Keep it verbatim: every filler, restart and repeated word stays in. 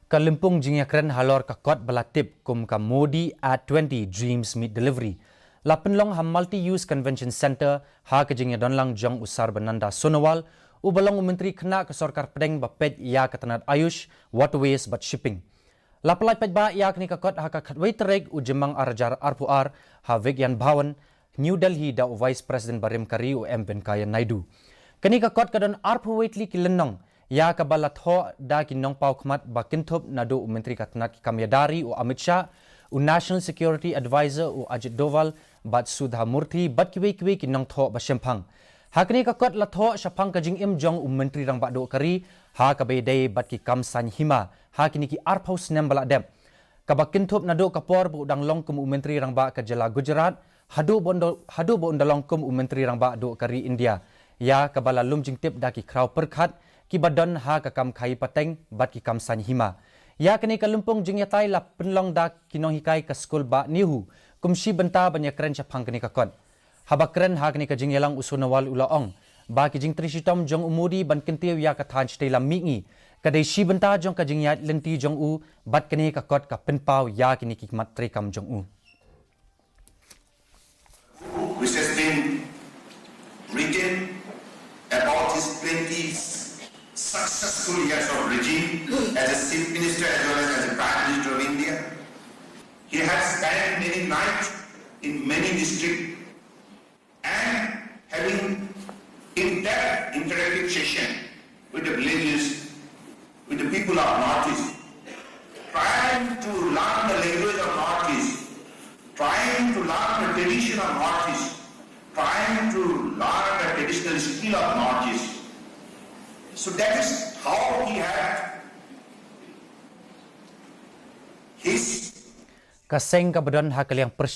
Ka lympung jingïakren halor ka kot ba la tip kum ka Modi at twenty Dreams Meet Delivery la pynlong ha Multi-Use Convention Centre ha ka jingïadonlang jong u Sarbananda Sonowal, u ba long u Myntri Khynnah ka Sorkar Pdeng ba peit ïa ka tnat Ayush, Waterways bad Shipping. La pyllait paidbah ïa kane ka kot ha ka khatwei tarik u Jymmang ar hajar arphew ar ha Vigyan Bhawan, New Delhi da u Vice President barim ka ri u M Venkaiah Naidu. Kane ka kot ka don arphew wei tylli ki lynnong ïa kaba la thoh da ki nongpaw khmat ba kynthup naduh u Myntri ka tnat ki kam ïada ri u Amit Shah, u National Security Advisor u Ajit Doval bad Sudhir Murthy bad kiwei kiwei ki nongthoh ba shemphang. Ha kane ka kot la thoh shaphang ka jingim jong u Myntri Rangbah Duh ka ri ha kaba ïadei bad ki kam saiñ hima ha kine ki arphew snem ba la dep, kaba kynthup naduh ka por ba u dang long kum u Myntri Rangbah ka jylla Gujarat haduh ba un da, haduh ba un da long kum u Myntri Rangbah Duh ka ri India, ïa kaba la lum jingtip da ki khraw pyrkhat kiba don ha ka kam khaïi pateng bad ki kam saiñ hima. Ïa kane ka lympung jingïatai la pynlong da ki nonghikai ka skul bah NEHU kum shi bynta ban ïakren shaphang kane ka kot. Haba kren ha kane ka jingïalang u Sonowal u la ong ba ki jingtrei shitom jong u Modi ban kyntiew ïa ka thaiñ shatei lam mihngi ka dei shi bynta jong ka jingïaid lynti jong u bad kane ka kot ka pynpaw ïa kine ki mat treikam jong u. Which has been written about his twenty successful years of regime as a chief minister as well as as a prime minister of India. He has spent many nights in many districts and having in-depth interactive session with the villages, with the people of Northeast, trying to learn the language of Northeast, trying to learn the tradition of Northeast, trying to learn the traditional skill of Northeast. So that is how he had his Ka seng kaba don ha ka liang pyrshah